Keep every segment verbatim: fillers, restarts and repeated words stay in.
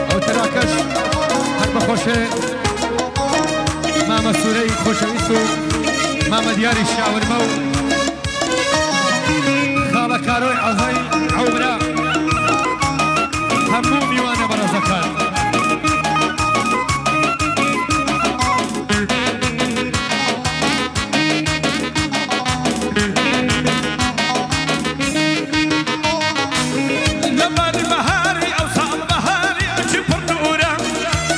ئەو تراکەش هەر بە خۆشێ مامە سورەی خۆشەویست و مامە دیاری شاورمە و خاڵە کارۆی عەزای عەومرا، هەموو میوانە بەڕێزەکان. لەبەر بەهاری ئەوسان بەهاری ئەچی پڕ نوورە.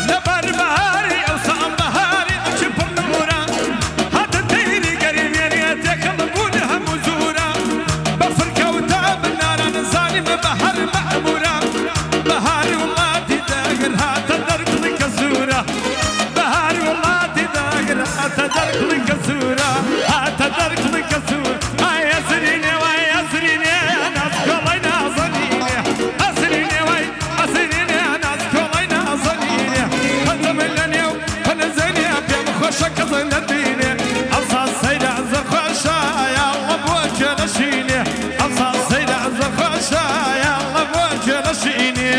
لەبەر بەهاری ئەوسان بەهاری ئەچی پڕ نوورە. هاتە تەیری گەرمێنێ تێکەڵ بوون هەموو زوورە. بەفر کەوتە بنارە نزانیم بەهار مەموورە. بەهار وڵاتی دەگر هاتە دەرکڵی کە زوورە. بەهار وڵاتی داگر هاتە دەرکڵی کە زوورە، هاتە دەرکڵی کە زوور. ئای ئەزرینێ وای ئەزرینێ ناز کۆڵای نازەنینێ. ئەزرینێ وای ئەزرینێ ناز کۆڵای نازەنینێ. پەنجەمە لە نێو پەنەزەنێ پێم خۆشە کەس نەبینێ. ئەمساڵ سەیرە زەر خۆشە یاڵڵە بۆ کێ نەشینێ. ئەمساڵ سەیرە زەر خۆشە یاڵڵە بۆ کێ نەشینێ.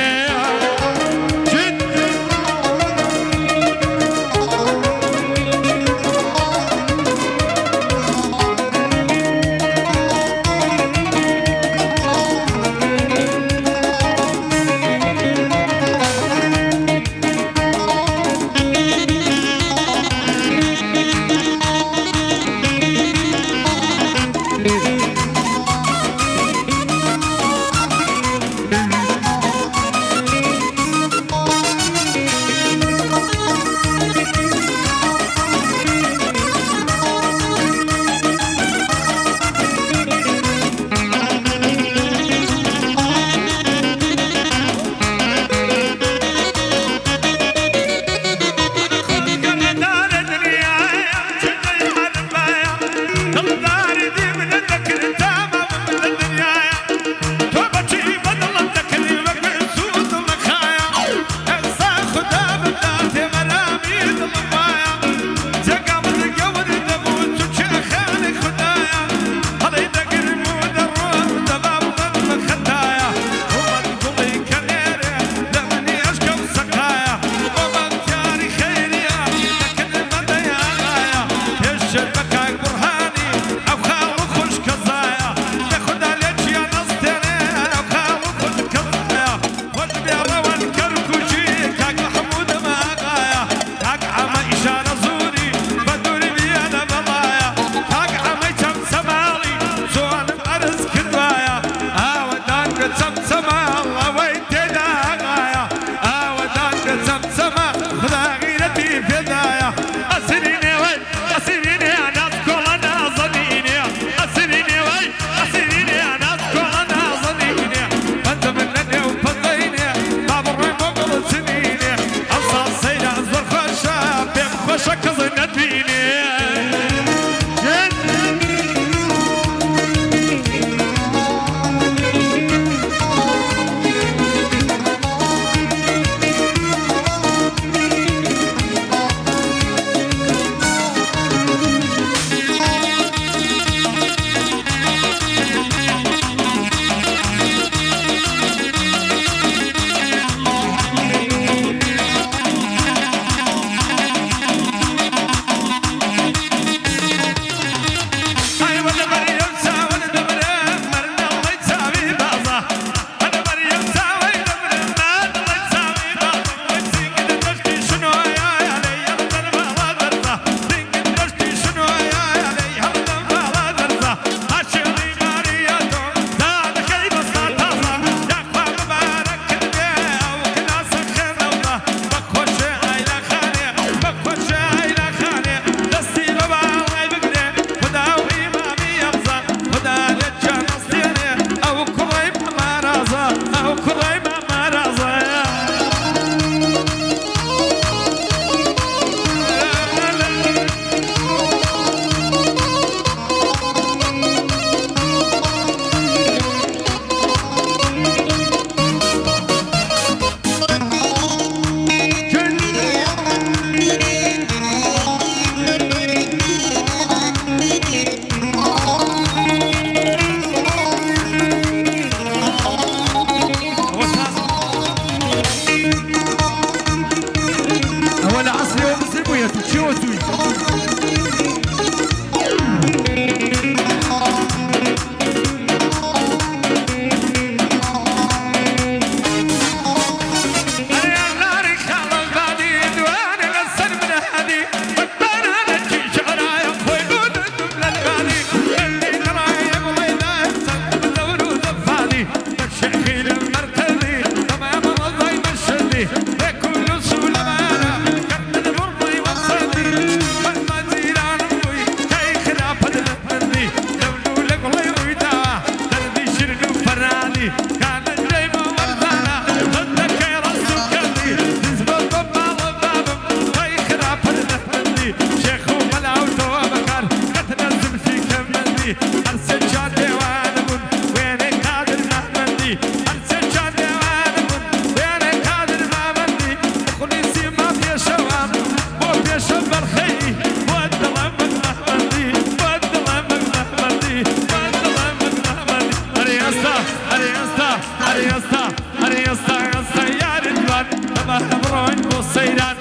ئەرێ ئەستا، ئەرێ ئەستا، ئەرێ ئەستا، ئەستا یاری جوان، دەبا بڕۆین بۆ سەیران.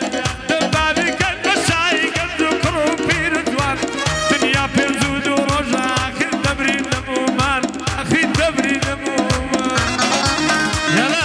دەبا بیکەن بە شای گەنج و کوڕ و پیر و جوان. دنیا پێنج و دوو ڕۆژە، ئاخر دەبرین دەمومان، ئاخر دەبرین دەمومان. یالا.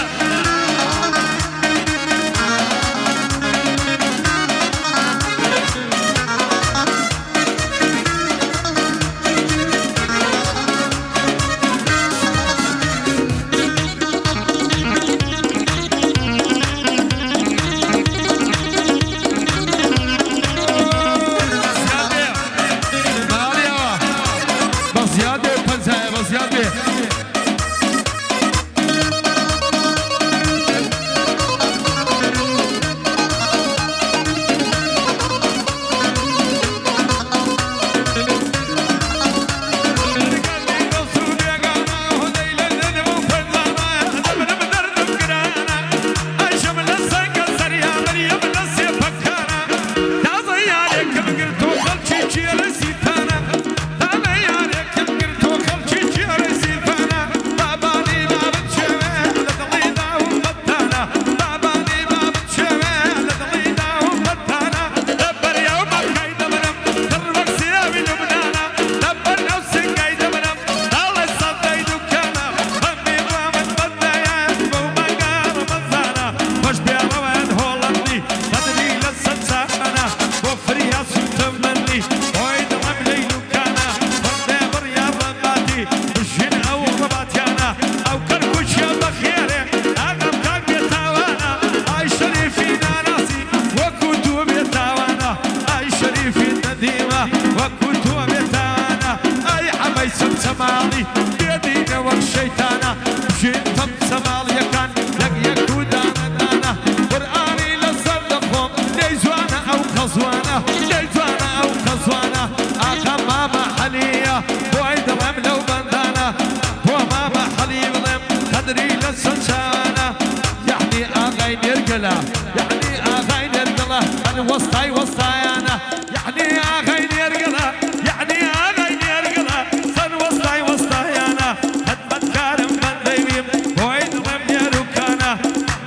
یەعنی ئاغای نێرگەلە، یەعنی ئاغای نێرگەڵە، سەن وەستای وەستایانە، یەعنی ئاغای نێرگەڵە، یەعنی ئاغای نێرگەڵە، سەن وەستای وەستایانە، خدمەتکارم بەندەی بیم، بۆی دڵێم نێروکانە،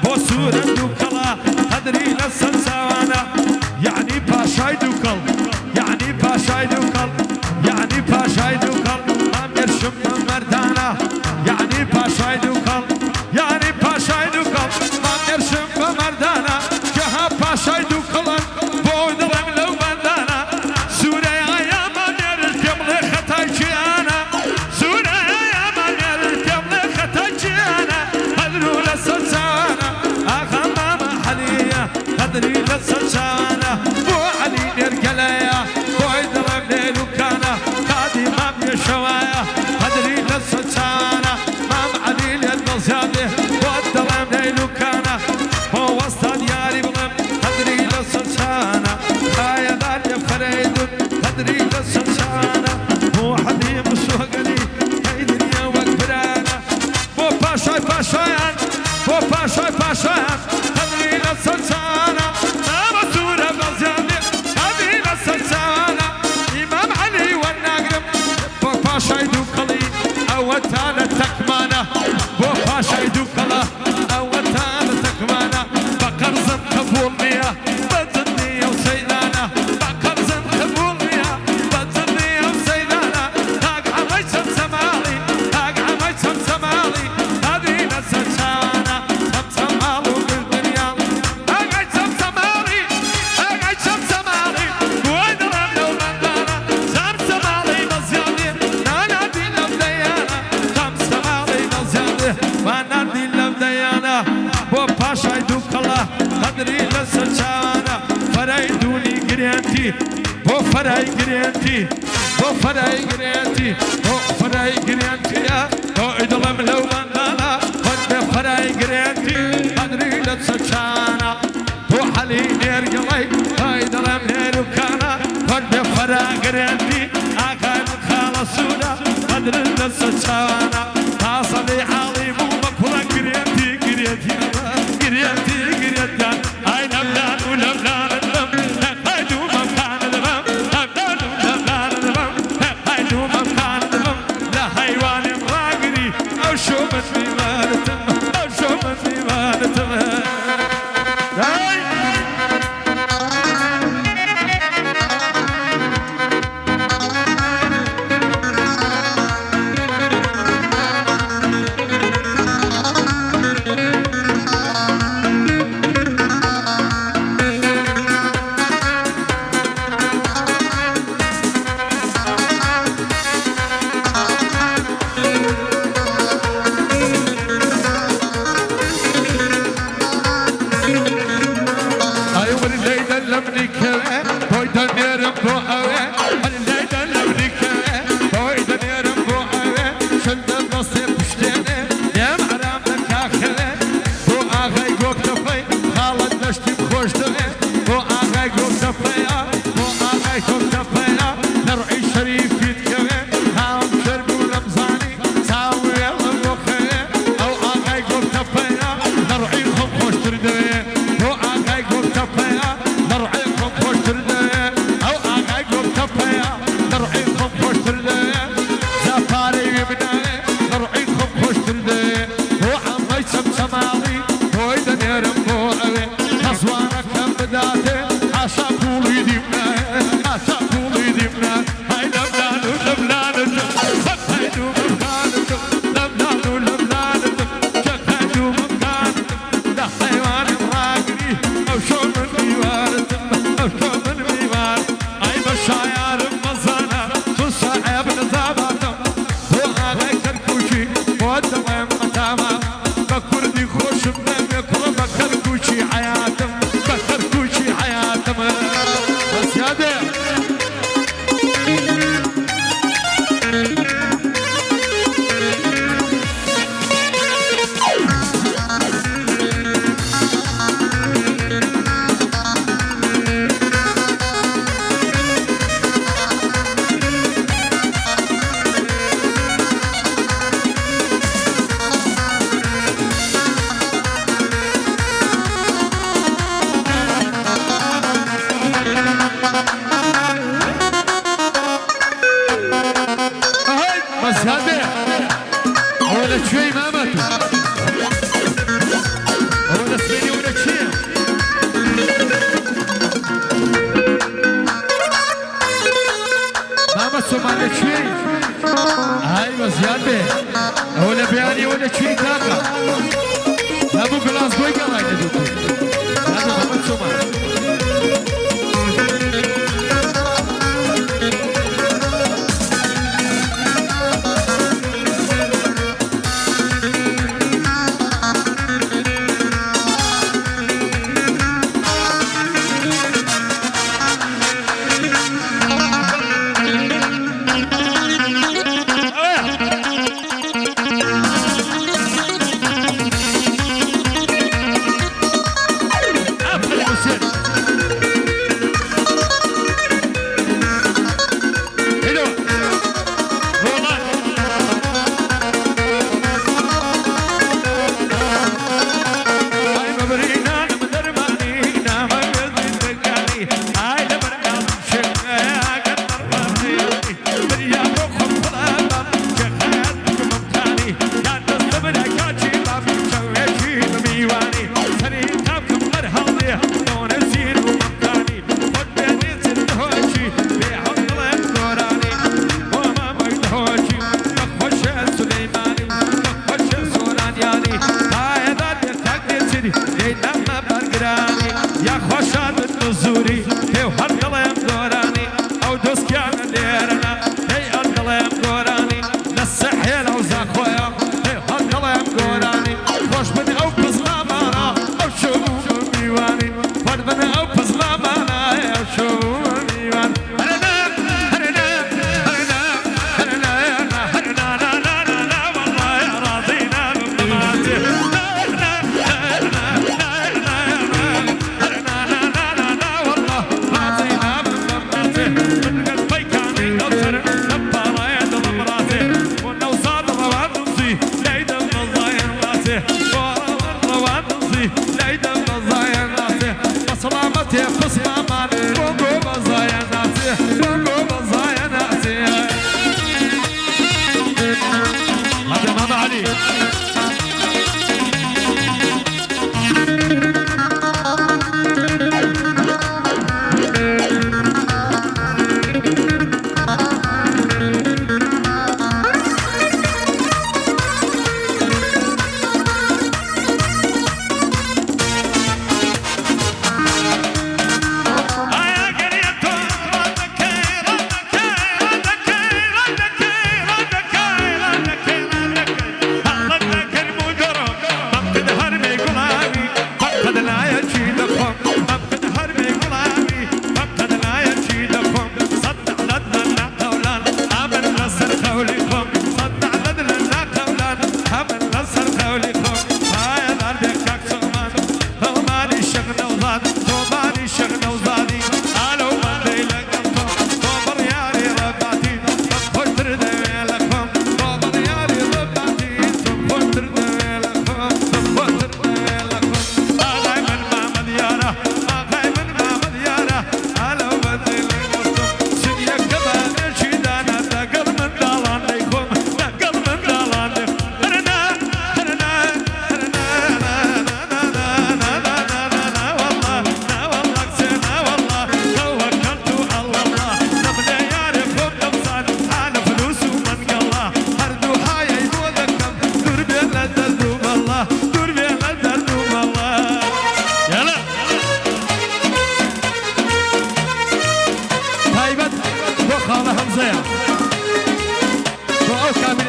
بۆ سوورە دووکەڵە، قەدری لە سەر چاوانە، یەعنی پاشای دووکەڵ، یەعنی پاشای دووکەڵ، یەعنی پاشای دووکەڵ، مام ئێرشم بە مەردانە، یەعنی پاشای دووکەڵ، یەعنی پاشای دووکەڵ، مام ئێرشم بە مەردانە، کە ها پاشای دووکەڵن، بۆ دڵێم لەو بەندانە، سوورەیە یا مام ئێرش پێم بڵێ خەتای کێیانە، سوورەیە یا مام ئێرش پێم بڵێ خەتای کێیانە، قەدرو لە سەر چاوانە، ئاغا مامە عەلیە. قەدری لە سەر چاوانە، بۆ عەلی نێرگەلەیە، بۆی دڵێم لێلوکانە، قادی مام پێشەوایە، قەدری لە سەر چاوانە، مام عەلی لێت بەزیادێ، بۆ دڵێم لێلوکانە، بۆ وەستا دیاری بڵێم، قەدری لە سەر چاوانە، ئایەدان لێ فەرەیدون، قەدری لە سەر چاوانە، بۆ عەلی مسۆگەلی، هەی دنیا وەک برانە. بۆ پاشای پاشایان، بۆ پاشای پاشایان، قەدری لە سەر چاوانە، نامە سوورە بەزیادێ، قەدری لە سەر چاوانە، ئیمام عەلی وەرناگرم، بۆ پاشای دووکەڵی، ئەوە تا لە تەکمانە، بۆ پاشای دووکەڵە، ئەوە تا لە تەکمانە، بە قەرزم قەبووڵ نییە. بە جددی ئەو سەیدانە، بە قەرزم قبووڵ نییە. بە جددی ئەو سەیدانە، کاک عەمەی چەمچەماڵی، کاک عەمەی چەمچەماڵی، قەدری لە سەر چاوانە، چەمچەماڵ و گردنیاڵ. ئاغای چەمچەماڵی، ئاغای چەمچەماڵی، بۆی دڵم لەو بەندانە، چەمچەماڵی بەزیادێ، نانادی لەو دەیانە، چەمچەماڵی بەزیادێ، وانادی لەو دەیانە، بۆ پاشای دووکەڵە، قەدری لە سەر چاوانە، فەرەیدونی گرێنتی، بۆ فەرای گرێنتی، بۆ فەرای گرێنتی، بۆ فەرای گرێنتیە، بۆی دڵم لەو بەندانە، ܐܗܐ، ܡܙܝܕܐ. ܐܘܐ ܠܐ ܟܘܝ ܡܐ ܡܬܘ. ܐܘܐ ܠܐ ܣܡܝܢܝ ܘܠܐ ܟܘܝ. ܡܐ ܡܬܘ ܡܐ ܠܐ ܟܘܝ. ܐܗܐ ܡܙܝܕܐ. ܐܘܐ ܠܐ ܒܝܢܝ ܘܠܐ ܟܘܝ ܟܐ. ܠܐ ܒܘܓܠܣ ܓܘܝ ܓܠܝ ܠܐ ܕܘܟܘ. ܠܐ ܕܘܟܘ ܡܐ ܡܬܘ ܡܐ.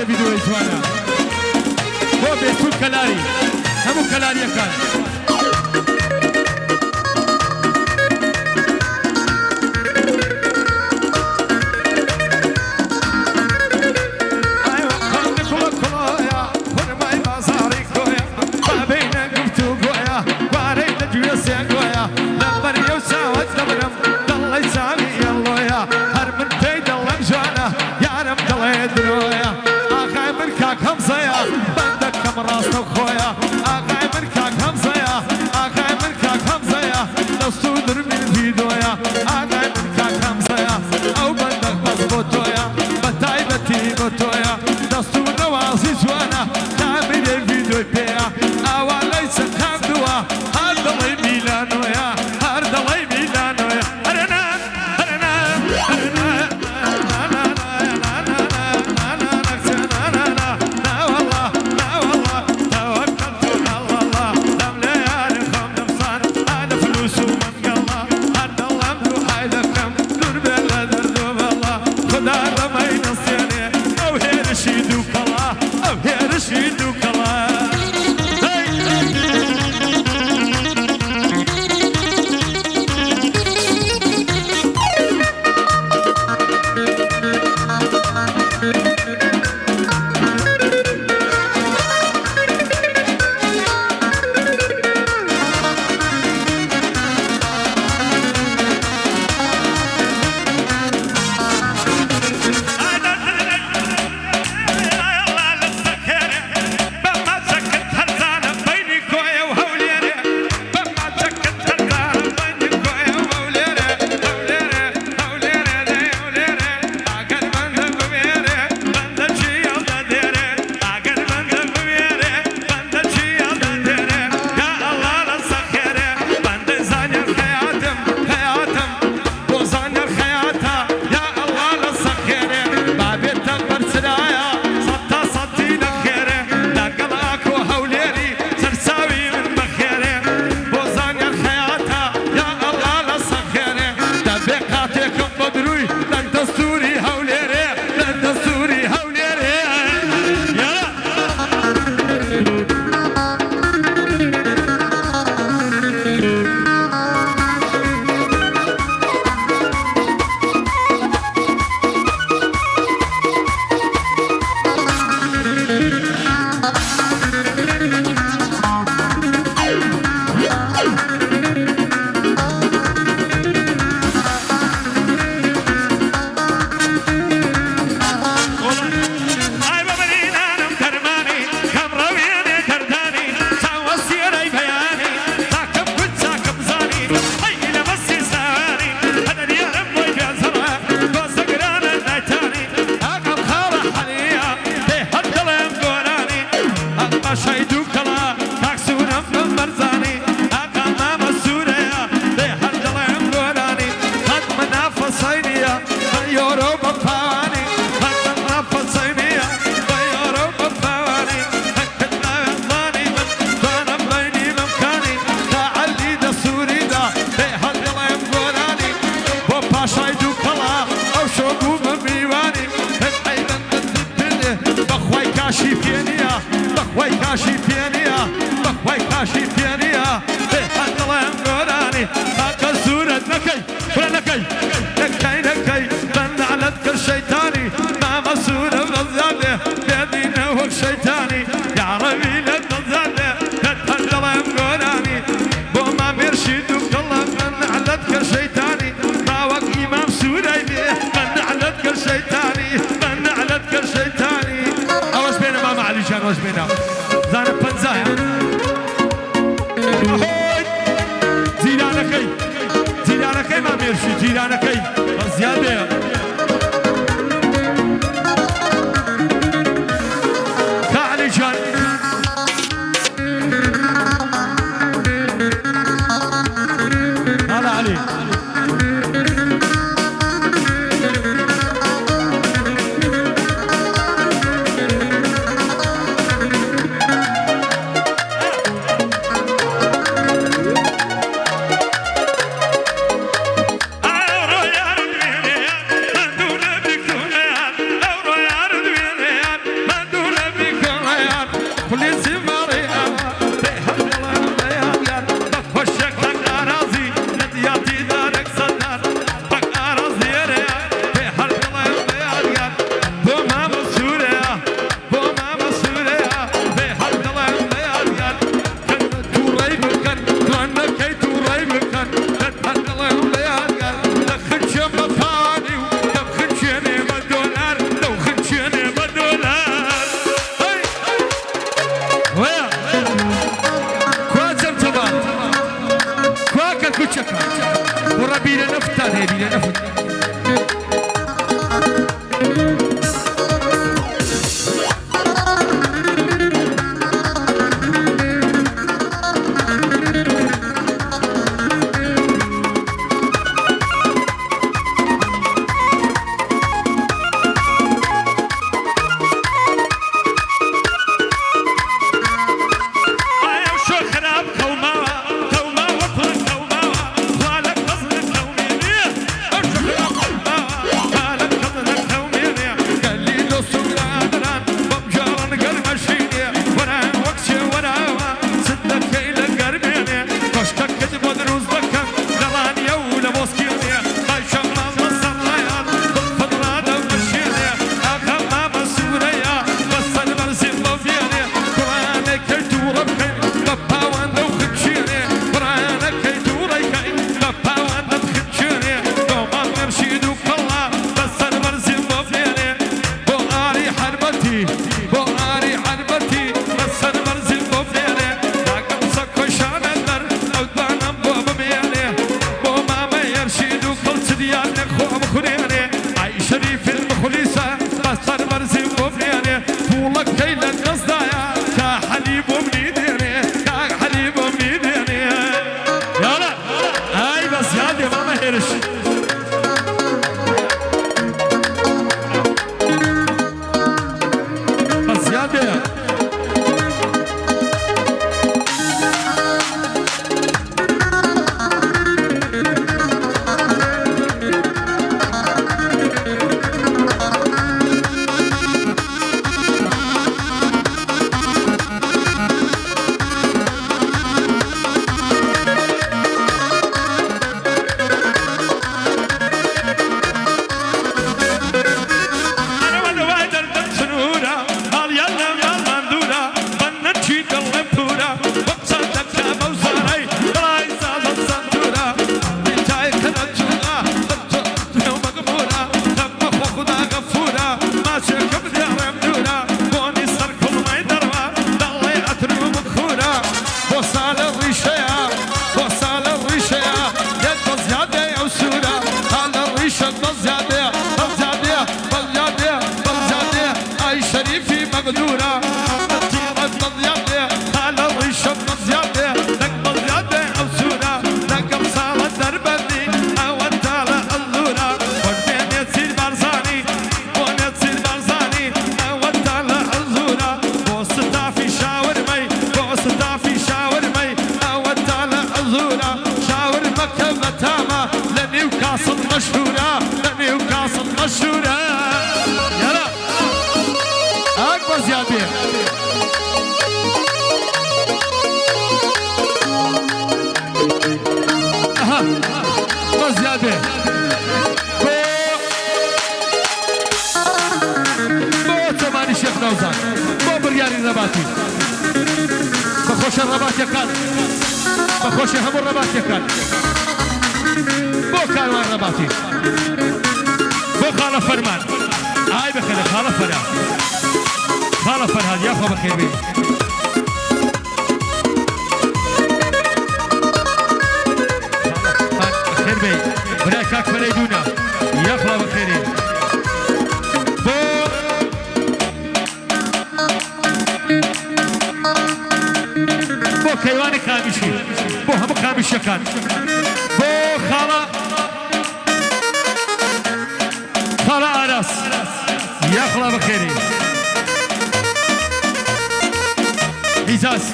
ڤیدیۆی جوانە. بۆ بێسوود کەلاری. هەموو کەلارییەکان. ئای وە قەندی کوڵە کوڵەیە، خورمای بازاڕی کۆیە، بابەی نەگفتوگۆیە، وارەی لە گوێ سێنگۆیە، لە بەریەو چاوەت دەبرم، دەڵێی چاوی یەڵۆیە، هەر من پێی دەڵێم جوانە، یارم دەڵێ درۆیە. ئاغای من کاک هەمزەیە، بەندەکەم ڕاستەوخۆیە. ئاغای من کاک هەمزەیە، ئاغای من کاک هەمزەیە، دەست و درمین ڤیدۆیە. ئاغای من کاک هەمزەیە، ئەو بەندە بەس بۆ تۆیە، بە تایبەتی بۆ تۆیە. دەست و نەوازی جوانە، تا میرێ ڤیدۆی پێیە. ئاوا لای چەقاندووە، هەر دەڵێی میلانۆیە، هەر دەڵێی میلانۆیە. هەرەنا، هەرەنا، هەرەنا. بۆ زانیار خەیاتا، یا ئەڵڵا لە سەخێرێ، بابێتە بەرچرایە، سەد تا سەدی لە خێرێ، لەگەڵ ئاکۆ هەولێری، سەرچاوی من بەخێرێ، بۆ زانیار خەیاتا، یا ئەڵڵا لە سەخێرێ، دەبێ قاتێکم بۆ دروی، لە دەستوری هەولێرێ، لە دەستوری هەولێرێ. یالا. بەخوای کاشی پێ نییە، بەخوای کاشی پێ نییە، بەخوای کاشی پێ نییە. بێ هەر دڵێم گۆرانی، تاکە زوورت نەکەی، فرە نەکەی، نەکەی، نەکەی، بە نەعلەت کە شەیتانی، مامە سوورە بەزیادێ، بێ دینە وەک شەیتانی، یا ڕەبی لە دڵزادێ، بێ هەر دڵێم گۆرانی، بۆ مامێرشی دوو کەڵە، بە نەعلەت کە شەیتانی، باوەک ئیمام سوورەی بێ، بە نەعلەت کە شەیتانی، بە نەعلەت کە شەیتانی. ئەوەش بێنە مامە عەلی جان، ئەوەش بێنە. زانە پەنجایە. ئەهۆی! جیرانەکەی، جیرانەکەی مامێرشی، جیرانەکەی. بەزیادێ. کا عەلی جان. هلا عەلی. يلا. ئای بەس یادێ مامە هێرش. بەس یادێ. يلا. ئاکبەر زیادێ. ئەها. بەس زیادێ. بۆ، بۆ چۆمانی شێخ نەوزاد. بۆ بڕیاری ڕەباتی. بەخۆشە ڕەباتیەکان. بەخۆشە هەموو ڕەباتیەکان. بۆ کاروان ڕەباتی. بۆ خاڵە فەرمان. ئای بەخێرێ خاڵە فەرهاد. خاڵە فەرهاد، یاخوا بەخێر بێی. بەخێر بێی. برای کاک فەرەیدونە. یاخوا بەخێرێ. بۆ بۆ کەیوانی قامیشی، بۆ هەموو قامیشیەکان، بۆ خاڵە، خاڵە ئاراس، یاخوا بەخێرێ. ئیجاز.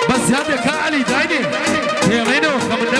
Bas ya de ka ʻali, daini. He ʻaina, ka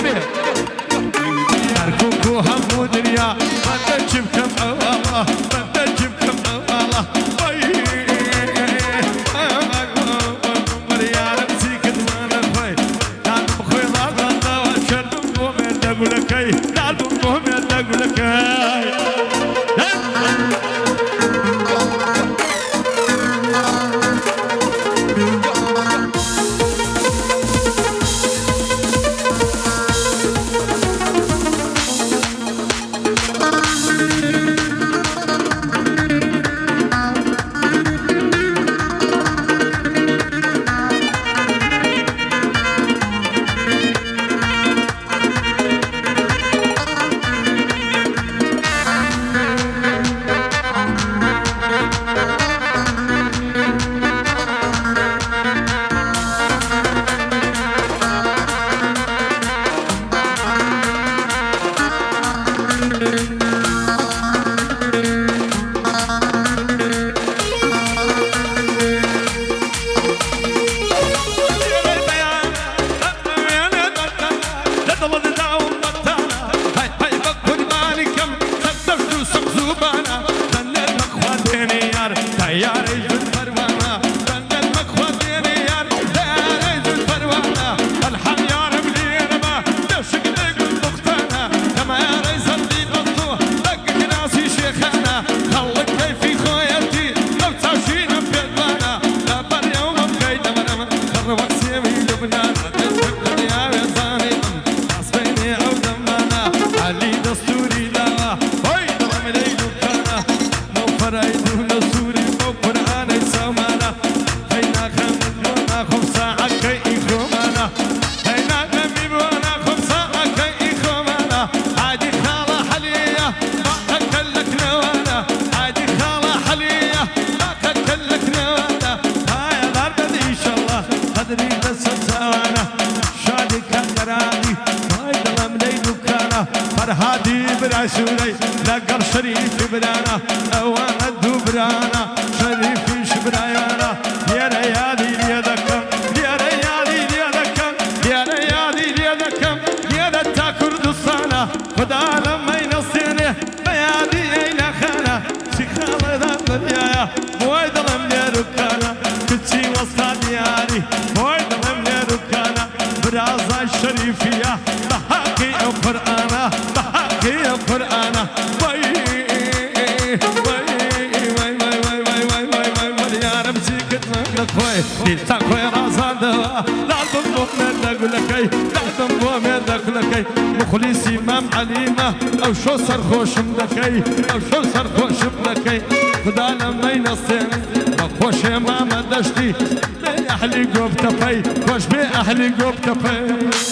manaʻo.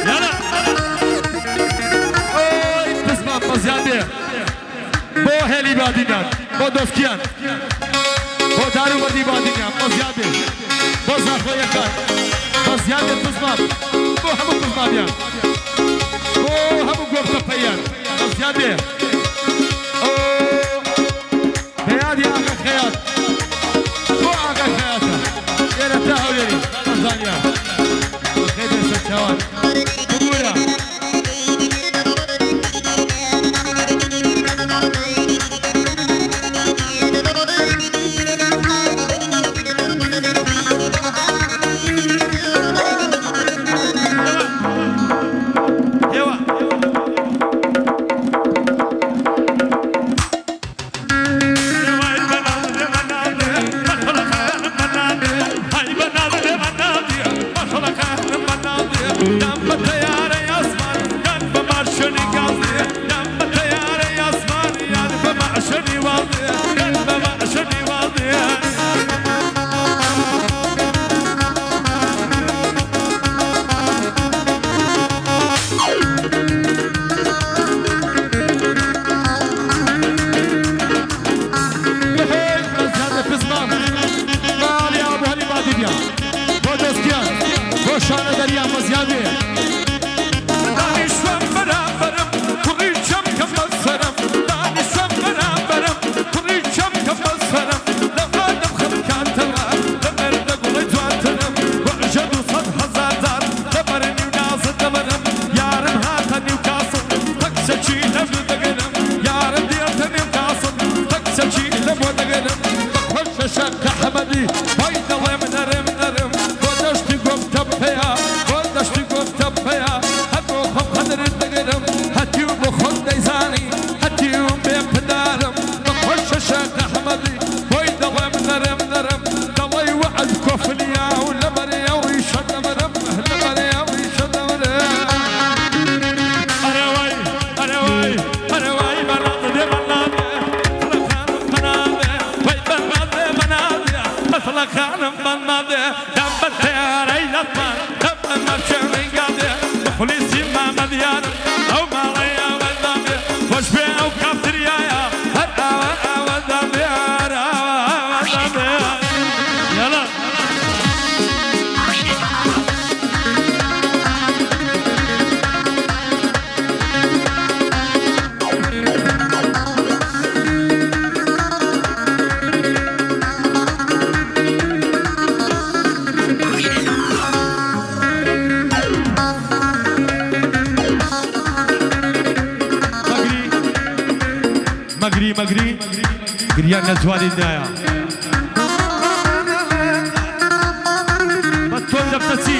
يلا. اوي، بزمام، مزيان بيه. بۆ هێلی بادینان، بۆ دۆسکیان، بۆ دار و بەردی بادینان، بەزیادێ، بۆ زاخۆیەکان، بەزیادێ بزمام، بۆ هەموو بزمامیان، بۆ هەموو گۆپتەپەییان، بەزیادێ. ئۆ، بە یادی ئاغا خەیات، بۆ ئاغا خەیاتە، ئێرە تا هەولێری، تا تەنزانیا، بەخێر بێ سەرچاوان، ببوورە. دانیشتووم بەرامبەرم، کوڕی چەمکە بەسەرم، دانیشتووم بەرامبەرم، کوڕی چەمکە بەسەرم، لە ئادەم خەلکاتەوە، لە مەردە گوڵی جوانترم، وەژە دوو سەد هەزار جار، لە بەرنی و نازت دەبەرم، یارم هاتە نیوکاسڵ، تەک چەکی لە بۆ دەگرم، یارم دێتە نیوکاسڵ، تەک چەکی لە بۆ دەگرم، بە خۆشە شەق ئەحمەدی، وای دەڵێم نەرم نەرم، بۆ دەشتی گۆپتەپەیا، بۆ دەشتی گۆپتەپەیا، هەر بۆ خۆم قەدرت دەگرم، هەتیو بۆ خۆم دەیزانی، هەتیو بێ پدارم، بە خۆشە شەق ئەحمەدی، بۆی دەڵێم نەرم نەرم، دەڵێی وەعد کۆفلیاو، لە بەریاو ڕیشە دەبرم، لە بەریاو ڕیشە دەبرم. ئەرێ وای، ئەرێ وای، ئەرێ وای، بەناز دێ، بەناز دێ، خەڵکان بەناز دێ، وای بەناز دێ، بەناز دێ، مەسڵەکانم بەناز دێ. دام بە تەیارەی دەستمان، دام بە مەرکەمەی گازێ، مخلیسی مامەد یارم، ئەو ماڵەی ئاوەزدان بێ، خۆش بێ ئەو کافتریایە، هەر ئاوە ئاوەزدان بێ، هەر ئاوە ئاوەزدان بێ. یەڵا. مەگری، مەگری، گریان نەجواری دایە. بە تۆی دەبتەچی.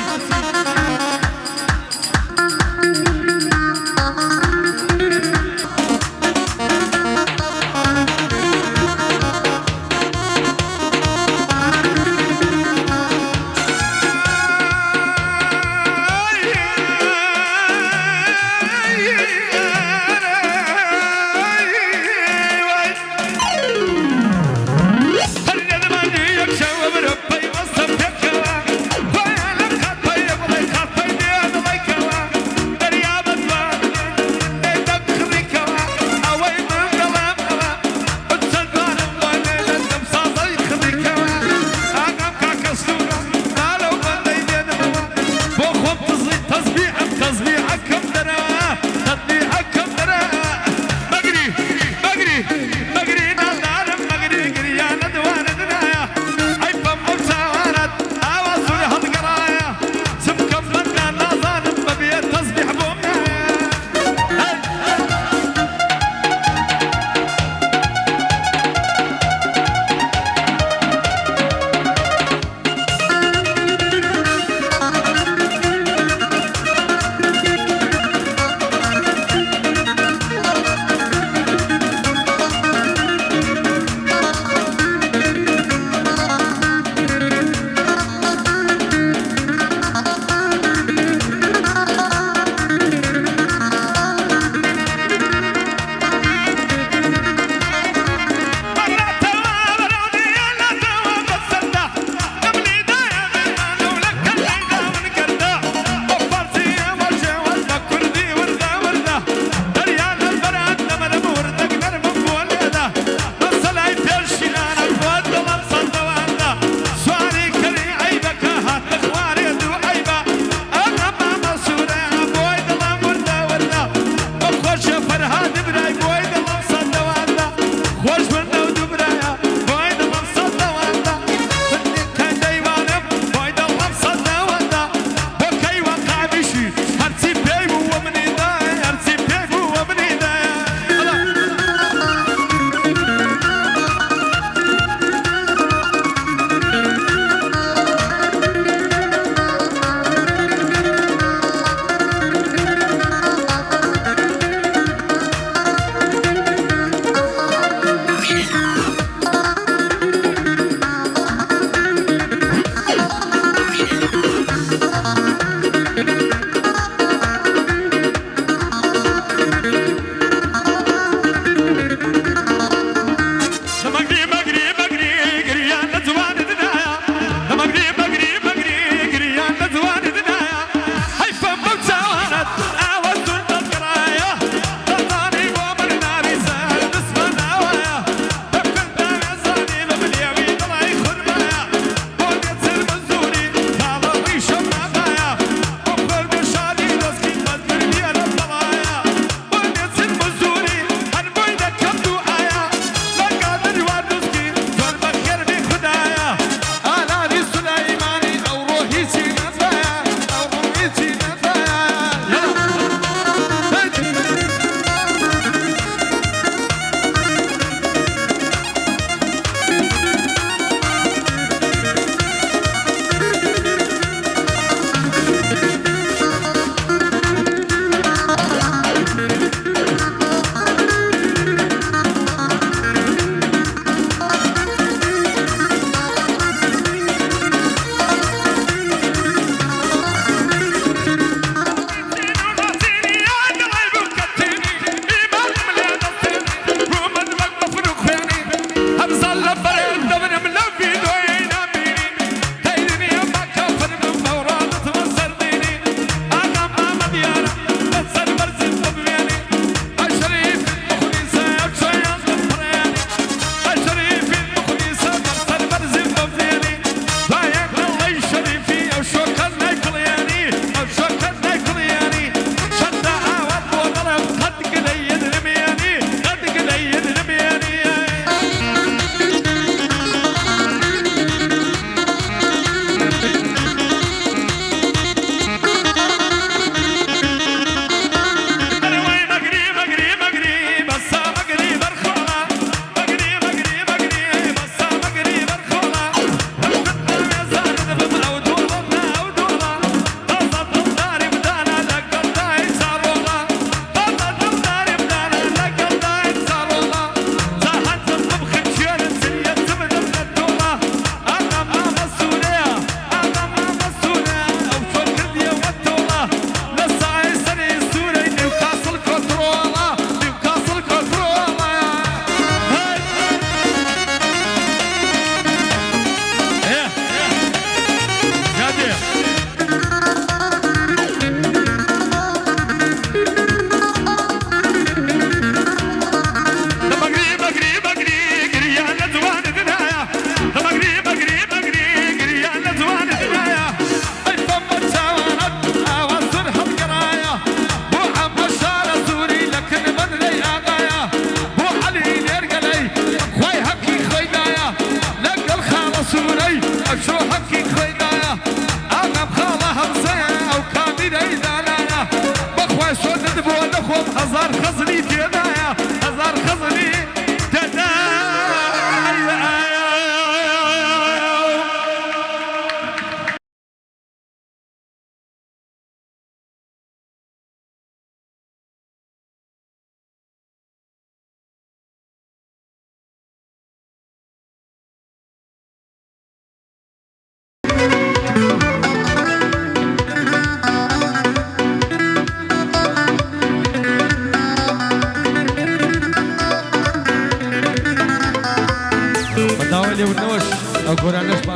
ܠܐ ܢܘܫ، ܐ، ܓܘܪܢܫ ܒܫ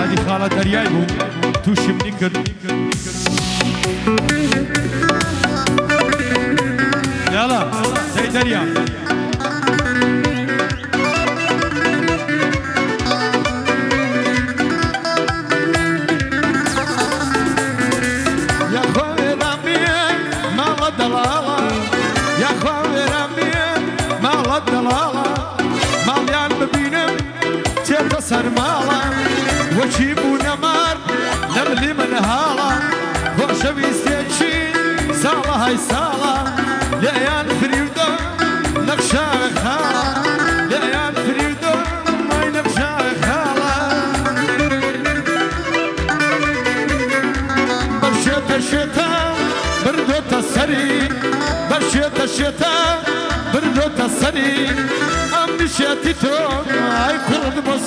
ܢܙܢܢ، ܘܥܕܝ ܚܠܐ ܕܪܝܐ ܝܘܢ، ܬܘܫܝ ܡܢ ܢܝܟܪ. ܝܐܠܐ، ܕܝ ܕܪܝܐ. ܝܐ ܚܘܐ ܪܡܝ، ܡܠܐ ܕܠܠܐ. ܝܐ ܚܘܐ ܪܡܝ، ܡܠܐ ܕܠܠܐ. ܡܠܝܢ ܒܒܝܢܡ، ܬܝܬܐ ܣܪܡܠܐ. ܘܟܝܒܘܢ ܡܪ، ܢܡܠܝ ܡܢ ܗܠܐ. ܚܘܫܒܝ ܣܬܝܟܝ، ܣܠܐ ܗܝ ܣܠܐ. ܠܝܢ ܦܪܝܘܕܐ، ܢܚܫܐ ܚܠܐ.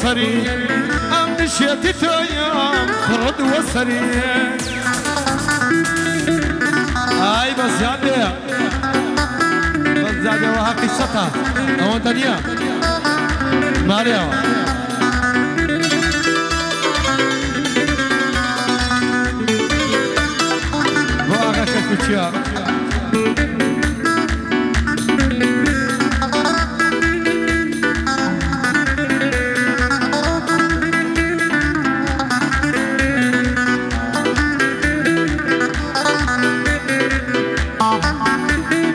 ܠܝܢ ܦܪܝܘܕܐ، ܡܝ ܢܚܫܐ ܚܠܐ. ܒܫܝܬܐ ܫܝܬܐ، ܒܪܕܘܬܐ ܣܪܝ. ܒܫܝܬܐ ܫܝܬܐ، ܒܪܕܘܬܐ ܣܪܝ. ܐܡ ܢܫܝܬܝܬܘ، ܐܝ ܩܪܕ ܒܣܪܝ. ܐܡ ܢܫܝܬܝܬܘ، ܝܐ ܩܪܕ ܒܣܪܝ. ܐܝ ܒܣ ܙܝܕܐ. ܒܣ ܙܝܕܐ ܘܗܐ ܩܣܬܐ. ܐܘܢ ܬܢܝܐ. ܡܪܝܐ. ܘܐܓܐ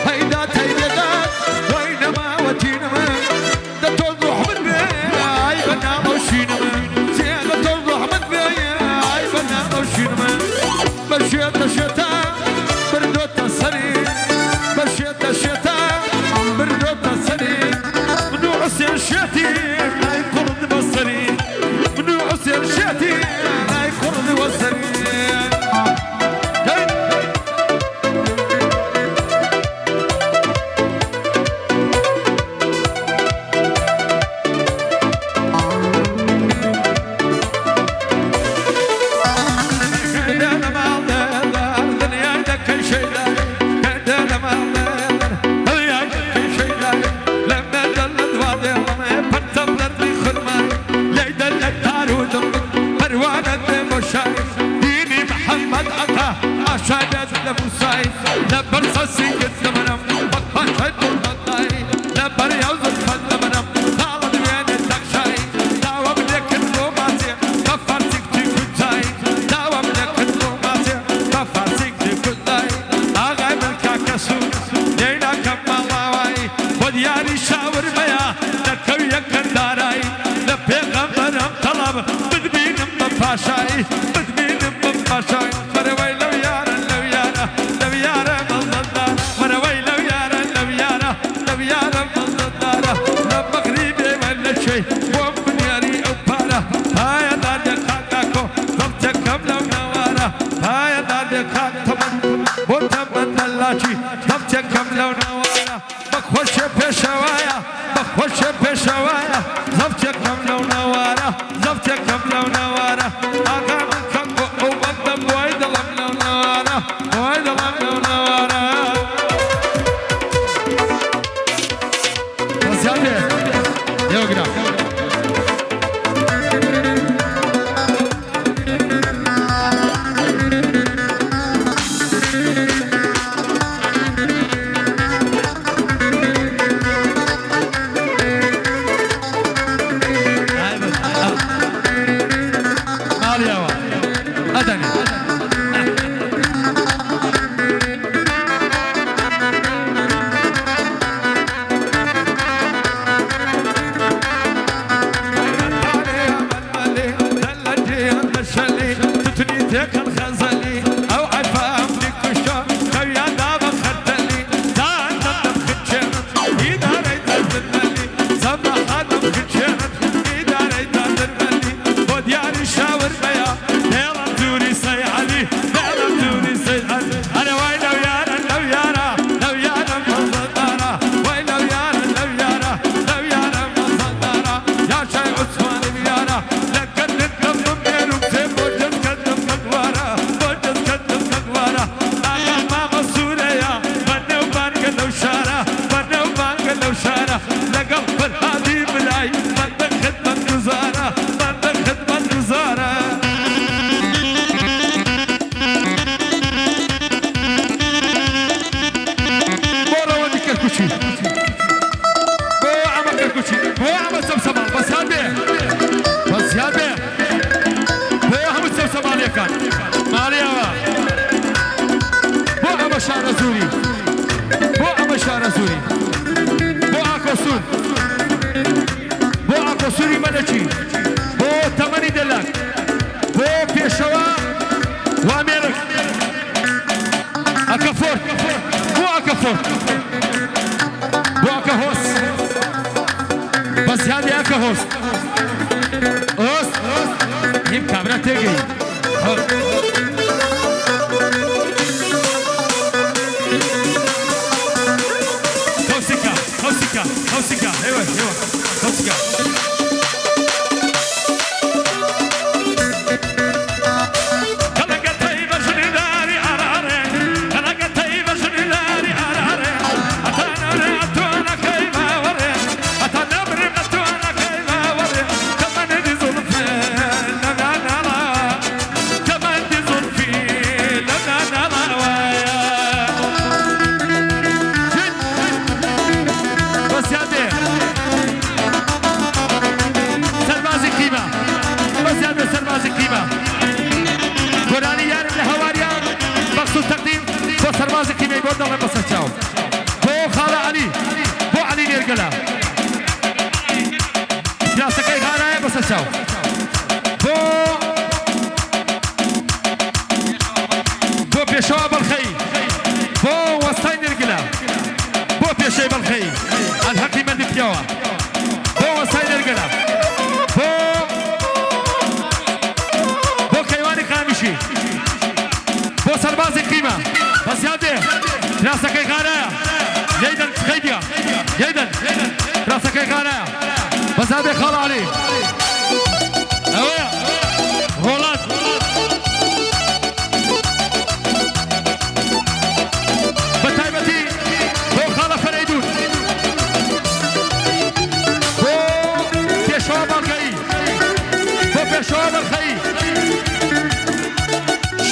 ܟܟܘܟܝܐ. ܒܫܝܬܐ ܫܝܬܐ، ܒܪܕܘܬܐ ܣܪܝ. ܒܫܝܬܐ ܫܝܬܐ، ܒܪܕܘܬܐ ܣܪܝ. ܡܢܘ ܥܣܝܢ ܫܝܬܝ، ܐܝ ܩܪܕ ܒܣܪܝ. ܡܢܘ ܥܣܝܢ ܫܝܬܝ، ܐܝ ܩܪܕ ܒܣܪܝ. Aka host. Host. Him kabra tegi. Kausika, kausika, kausika. Ewa, ewa. Kausika. بس يا بيه. سربازي كيما. بس يا بيه سربازي كيما. قراني يارب لهواريا. مقصود تقديم. بو سربازي كيما يبود الله بس تشاو. بو خالة علي. بو علي نيرقلا. كلاسكي غارايا بس تشاو. بو، بو پيشوا بلخي. بو وسطاي نيرقلا. بو پيشي بلخي. الحقي مندي بيوا. بو وسطاي نيرقلا. بو، بو كيواني قامشي. بو سربازي قيمة. بس يادي. كلاسكي غارايا. يايدن خيديا. يايدن. كلاسكي غارايا. بس يادي خالة علي. اويا. رولان. بتايبتي. بو خالة فريدون. بو پيشوا بلخي. بو پيشوا بلخي.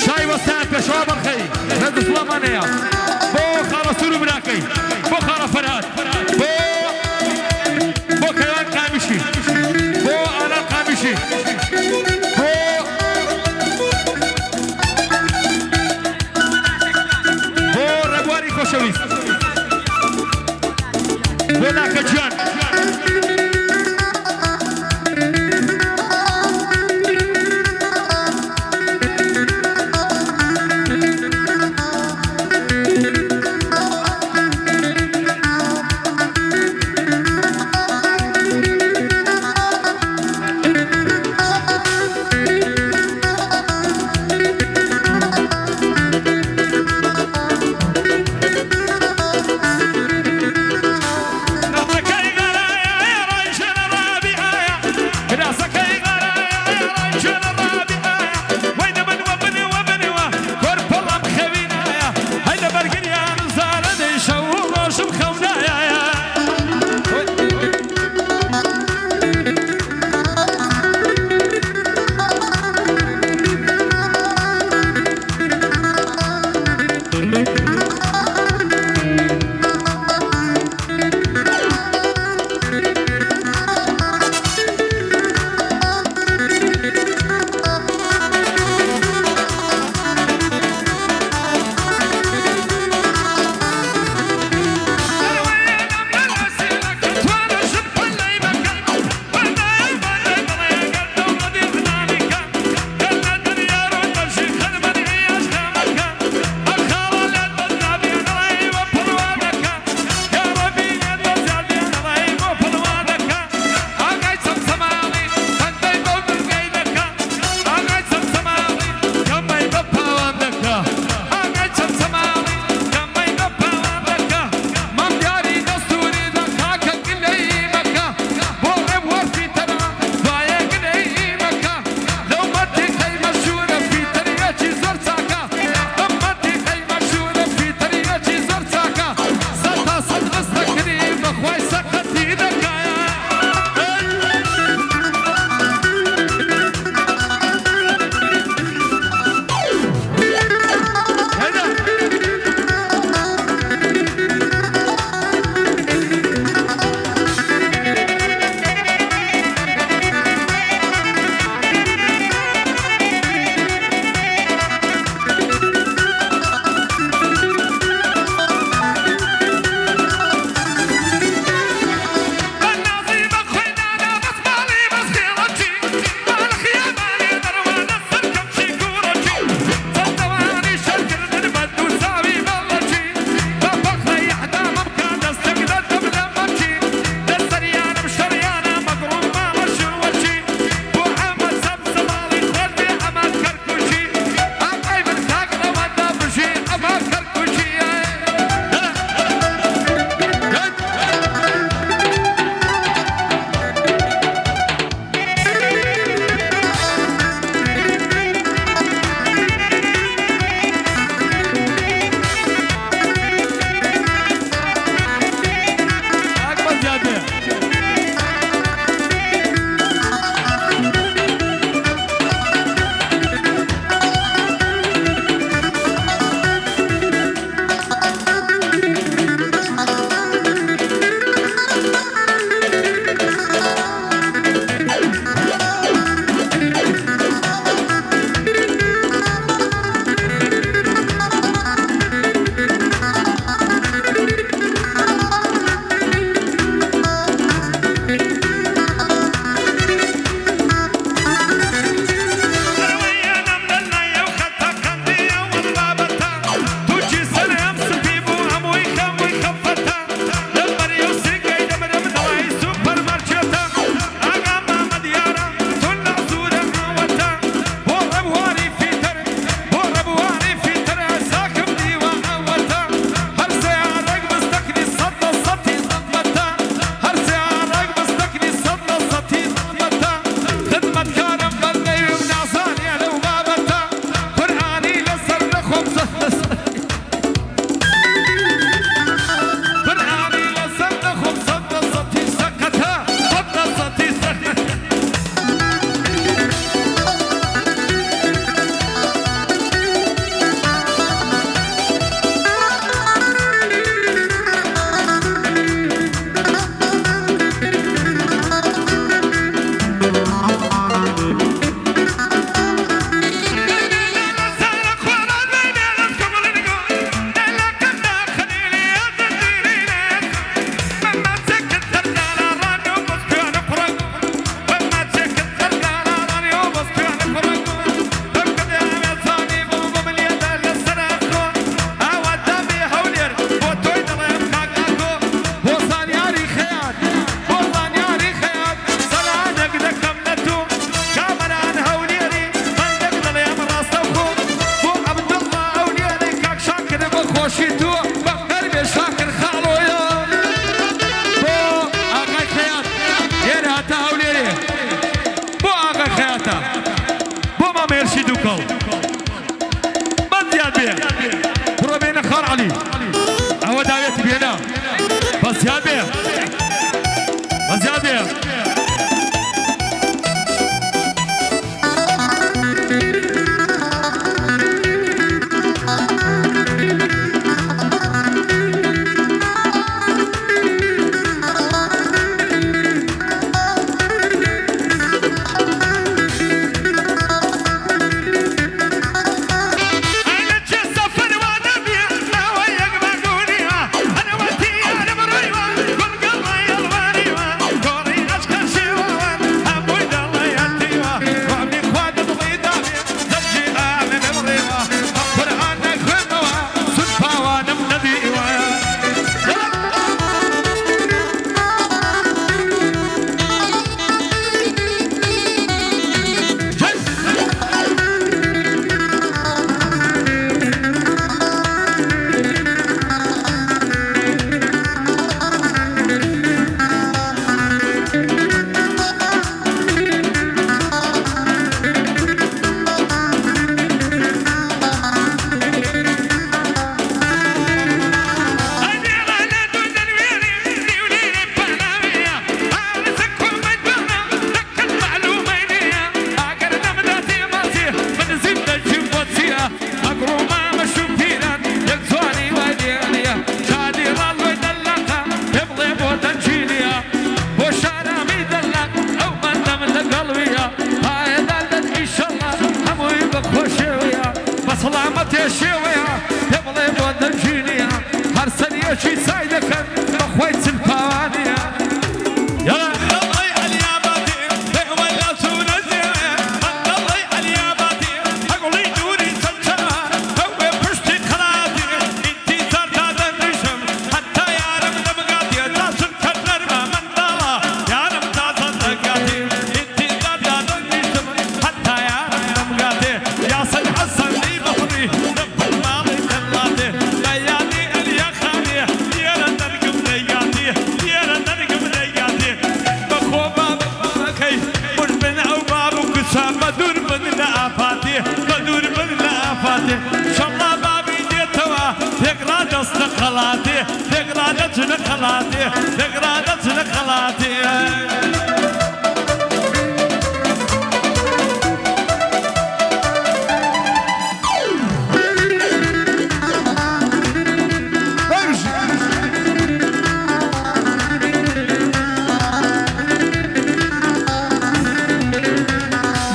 شاي وسائل پيشوا بلخي. رد سلامانيا. بو خالة سورو براكي. بو خالة فرهاد. بو، بو كيوان قامشي. بو آلان قامشي. بو، بو ربواري خوشويست. بو لاکە جان.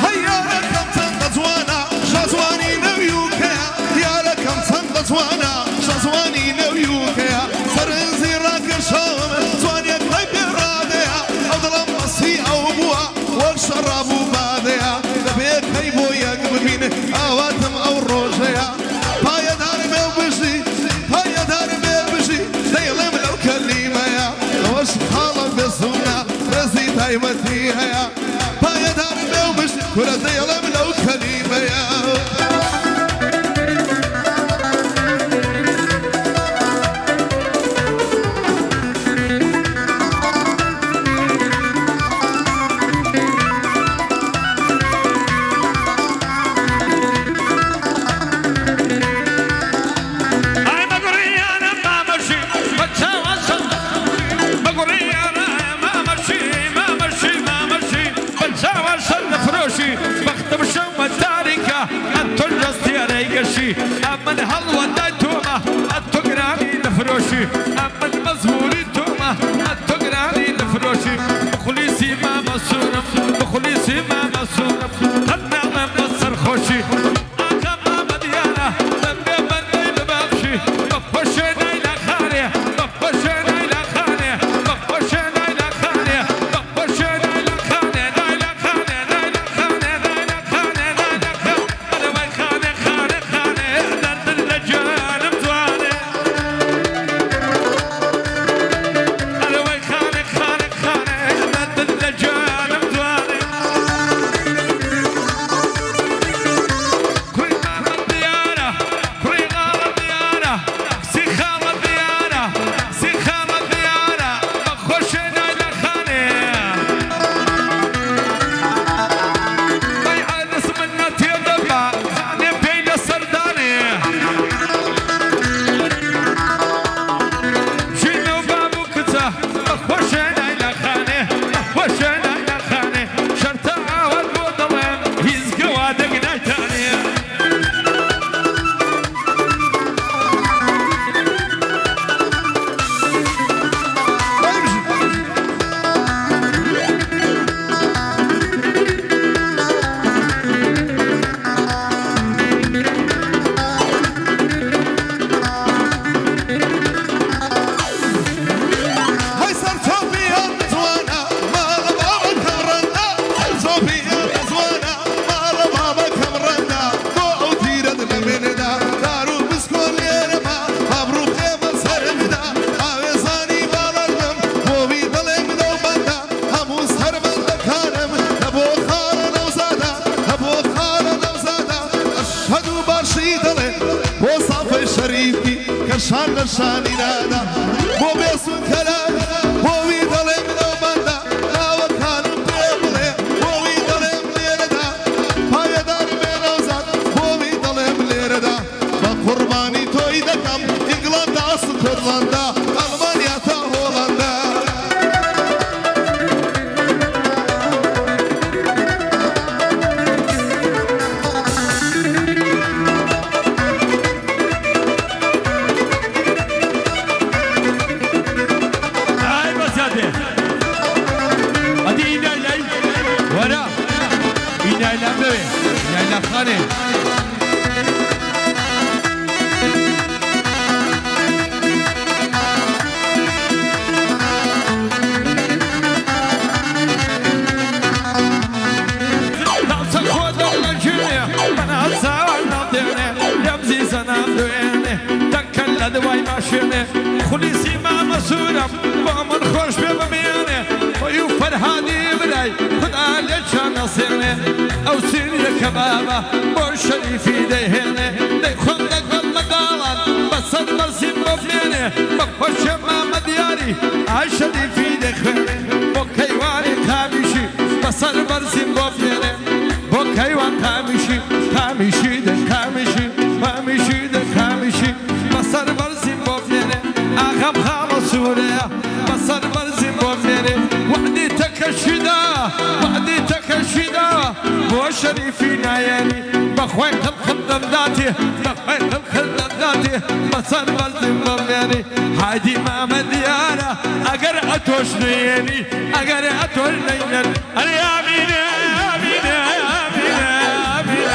هەی یارەکەم چەندە جوانە، شازوانی نەویوکەیە. یارەکەم چەندە جوانە، شازوانی نەویوکەیە. سەرنجی ڕاکێشاوم، جوانیەکەی پێ ڕادەیە. ئەو دڵەم مەستی ئەو بووە، وەک شەڕاب و بادەیە. دەبێ کەی بۆ یەک ببین، ئاواتم ئەو ڕۆژەیە. پایەدار بێ و بژی، پایەدار بێ بژی، دەیڵێم لەو کەلیمەیە. ئەوەش خاڵە بێ سوونە، ڕێزی تایبەتی هەیە. پایەدار بێ و بژی، کورە دەیڵێم لەو کەلیمەیە. ئای مەگوڕیانە مامەشی، بە چاوە سەر، مەگوڕیانە مامەشی، مامەشی، مامەشی، بە چاوە سەر نەفرۆشی، بەختم شەومە تاریکە، ئەتۆ جەستیارەی گەشی، ئەمن هەڵوەدای تۆمە، ئەتۆ گرانی نەفرۆشی، ئەمن مەزهوری تۆمە، ئەتۆ گرانی نەفرۆشی، مخلیسی مامە سوورم، مخلیسی مامە سوورم، قەت ناڵێم بە سەرخۆشی. کوڕی مامە دیارە، کوڕی مامە دیارە، کچی خاڵە دیارە، کچی خاڵە دیارە، بە خۆشێ نایلە خانێ. وەی عەرز منەتێ دەبا، خانێ پێی لە سەردانێ. ژینە و باب و کچە، بە خۆشێ نایلە خانێ، بە خۆشێ نایلە خانێ. شەرتە ئاوات بۆ دڵێم، هیچ گەوادەک نایتانێ. هەی سەرچۆپی ئەم زوانە، ماڵە بابەکەم ڕەنگە. سەرچۆپی ئەم زوانە، ماڵە بابەکەم ڕەنگە. بۆ ئەو تیرەت لە مندا، دار و بسکۆ لێرەما، ئابڕوو خێمە سەرمدا. ئاوێزانی باڵەرمم، بۆ وی دڵێم لەو بەندا. هەموو سەربەندەکانم، نە بۆ خاڵە نەوزادە، نە بۆ خاڵە نەوزادە. ئەشهەدو باشی دەڵێ، بۆ سافەی شەریفی، کە شان لە شانی نادا. بۆ بێسوود کەلام، بۆ وی دەڵێم لەو بەندا، ناوەکانم پێ بڵێ، بۆ وی دەڵێم لێرەدا. پایەدار بێ نەوزاد، بۆ وی دەڵێم لێرەدا. بە قوربانی تۆی دەکەم، ئینگلەندا، سکۆتلەندا، ئەڵمانیا تا هۆڵەندا. ئای بەس یادێ. ئەدی ئینای لای وەرە. ئینای لام لەوێ. ئینای لام خانێ. خولیسی مامە سوورم، بۆ من خۆش بێ بمێنێ، خۆی و فەرهادی برای خدا لێ چا نەسێنێ. ئەو سینیە کەبابە بۆ شەریفی دەیهێنێ، دەیخۆم لەگەڵ مەداڵان بەسەر بەرزیم بۆ بمێنێ. بە خۆشێ مامە دیاری ئای شەریفی دەیخوێنێ، بۆ کەیوانی قامیشی بەسەر بەرزیم بۆ بمێنێ. بۆ کەیوان قامیشی، قامیشی دە قامیشی، قامیشی دە قامیشی بەسەر بەرزیم بۆ بمێنێ. وعدي تكشيدا، بو شريفي ناياني، بخوي خلق الدم ذاتي، بخوي خلق الدم ذاتي، بس البلد ممياني، هادي ما مديانا، أقر أتوش نياني، أقر أتوش نياني. أري آمين، آمين، آمين، آمين،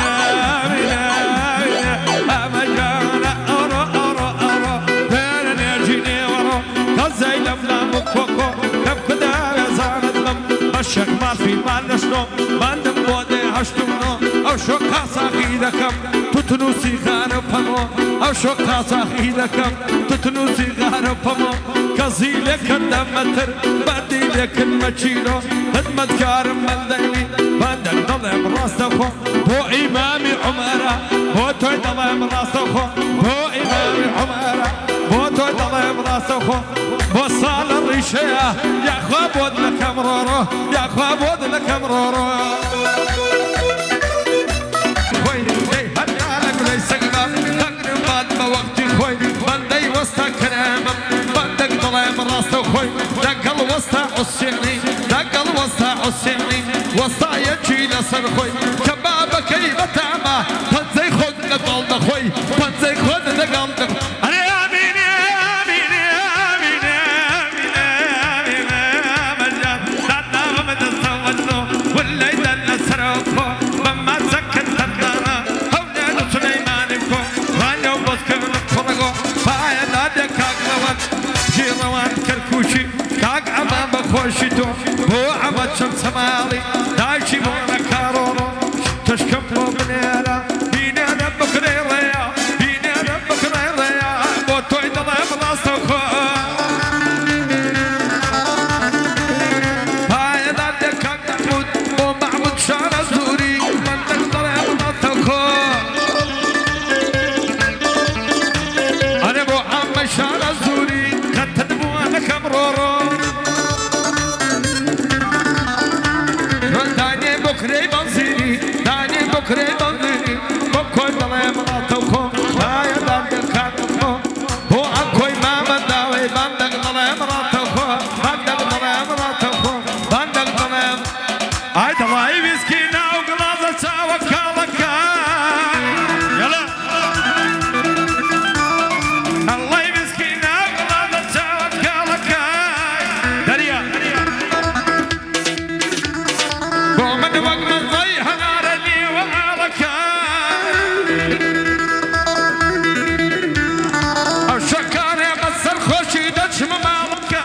آمين، آمين. أما جانا أرو، أرو، أرو، تيرا نيجيني ورو، كزي لم لا مكوكو، كم كدا يا زانت لم، بشك ما في ما نشنو، ما نمودي هشتمنو، أو شو كاسا خيدكم، تتنو سيخانو فمو، أو شو كاسا خيدكم، تتنو سيخانو فمو. كزي لك الدمتر، بدي لك المشينو، خدمة كارم من ديني، بندق ضلع براستخو، بو إمامي عمرة، بو توي ضلع براستخو، بو إمامي عمرة، بو توي ضلع براستخو، بو صال الريشة، يا خوا بود لك مرورو، يا خوا بود لك مرورو. خوي، هي هدالك ليس غلط. بعد ما وقتي خوي، بندي وسطا كرامم، بندق ضلع براستو خوي، دقل وسطا عسيني، دقل وسطا عسيني، وسطا يجي لسر خوي، كبابا كي بتاما، بنزي خد نقل دخوي، بنزي خد نقل دخوي. أنا آمين، آمين، آمين، آمين، آمين، آمين، آمين. أنا بو عم شارع زوري، قد تدبو أنا كمرورو. داني بكري بنزيني، داني بكري بنزيني، بكوي ضلع مراتكو، هاي داني كاتكو. هو أكوي ماما داوي، بندق ضلع مراتكو، بندق ضلع مراتكو، بندق ضلع. Айда, лай вискина углаза чавакалака. Яла. Лай вискина углаза чавакалака. Дария. Боман вагман зай ханарани ва алака. Ашакаре масар хоши дачма малака.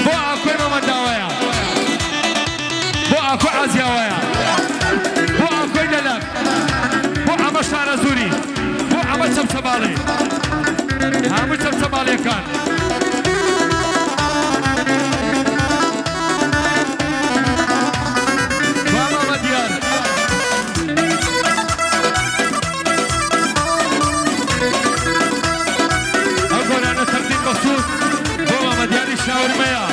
Bo a koe mama dawaya. Bo a koe azia waya. Bo a koe dalak. Bo a mashara zuri. Bo a masham sabale. A masham sabale kan. Bo a mama diyar. Agora na taqdim makhsus. Bo mama diyar i shawarmaya.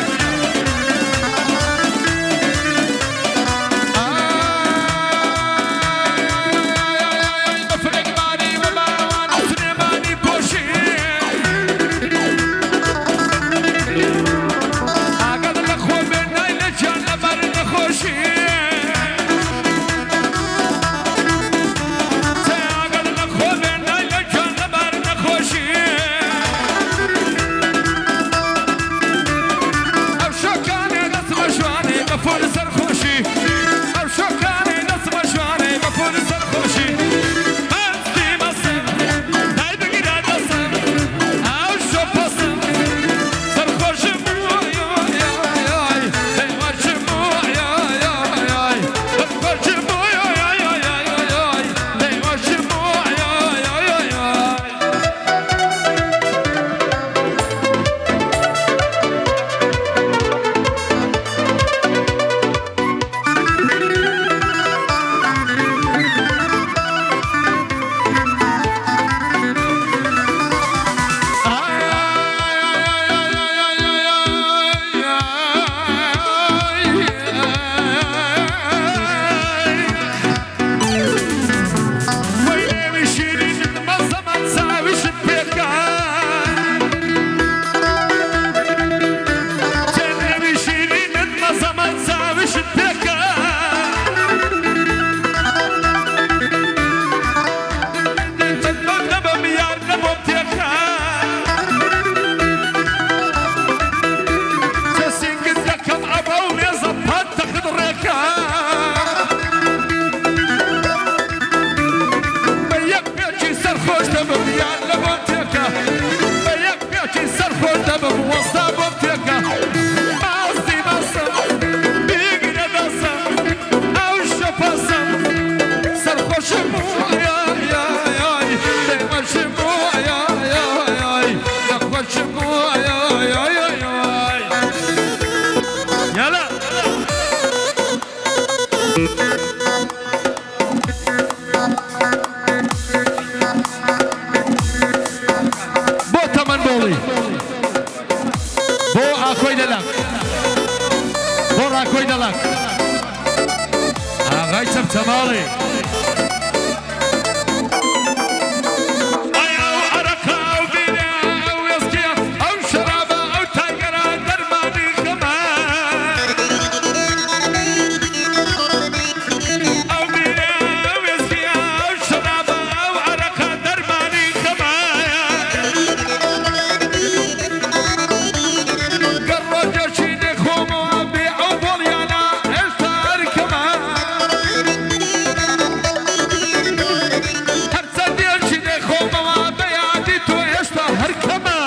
ʻAi, Tamale. ʻAi, ʻau ʻaraka, ʻau bīrea, ʻau whisky, ʻau sharaba, ʻau taigara, darmani kama. ʻAu bīrea, ʻau whisky, ʻau sharaba, ʻau ʻaraka, darmani kama. Ka roja shine komo a be ʻau boliana, esta arkama. Har sadia shine komo a be a dito esta arkama.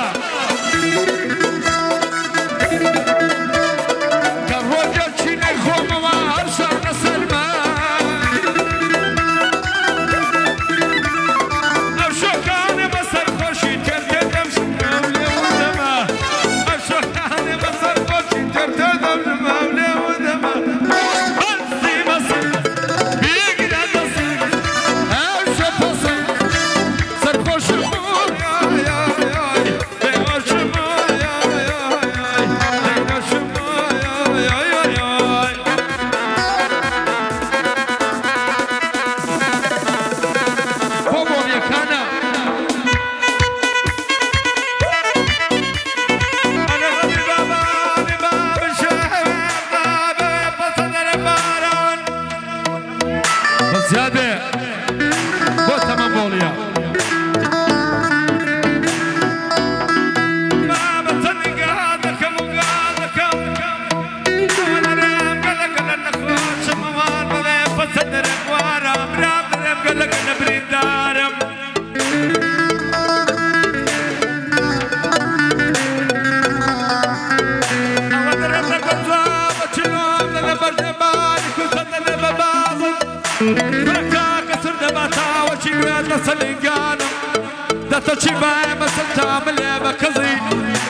Ka roja shine komo a har sana salma. Data chiba e masanta male makazui.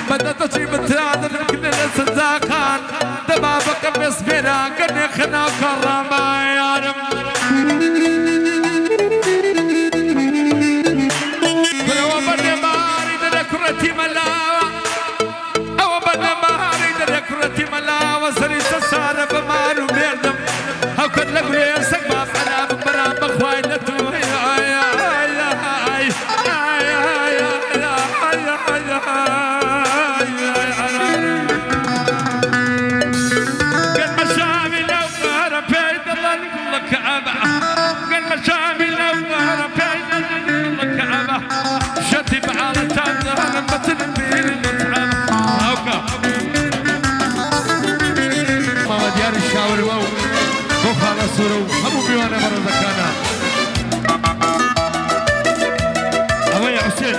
Ba data chiba tada mknele sanzakan. Da baba ka mesbera ka nekhna karama yaram. Bala wa bade mari da kurati malawa. Awa bana mahari da da kurati malawa sari sasara ba maru berdam. Hau kad la gule sak ba para ba para ba khwai na tu. Ay, ay, ay. Gan mashami lau kara pei da la ni kulla Kaaba. Gan mashami lau kara pei da la ni kulla Kaaba. Shati ba ala tanda hana batin biri mut'am. Hauka. Mama diyari shawari wau. Bokhala suru. Hamu biwana barazakana. Awai Hussein.